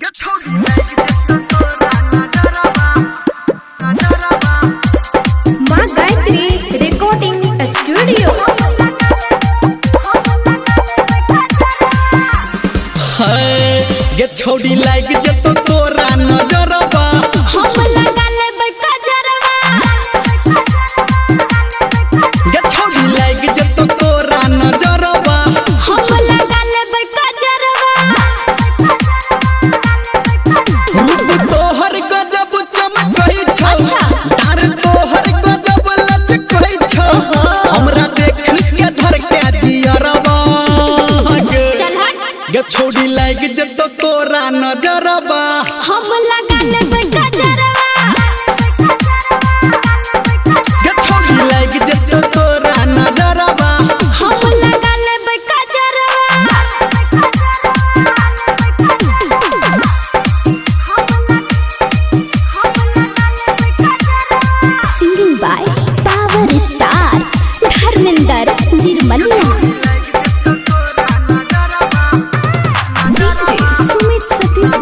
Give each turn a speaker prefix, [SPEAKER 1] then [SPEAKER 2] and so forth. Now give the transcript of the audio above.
[SPEAKER 1] माँ Gayatri recording studio.
[SPEAKER 2] गे छौड़ी लाग जेतो तोरा नजरबा।
[SPEAKER 1] हम लगा लेबै कजरवा।
[SPEAKER 2] गे छौड़ी लाग जेतो तोरा नजरबा।
[SPEAKER 1] हम लगा लेबै कजरवा।
[SPEAKER 2] रूप तोहर गजब चमकै छौ।
[SPEAKER 1] अच्छा।
[SPEAKER 2] डार तोहर गजब लचकै छौ। हमरा देख के धर के जियरबा।
[SPEAKER 1] चल हट।
[SPEAKER 2] गे छौड़ी लाग जेतो तोरा नजरबा।
[SPEAKER 1] हम लगा लेबै कजरवा।
[SPEAKER 2] गे छौड़ी लाग जेतो तोरा नजरबा।
[SPEAKER 1] हम लगा लेबै कजरवा। Singing by power star Dharmendra Nirmaliya. DJ Sumit Satish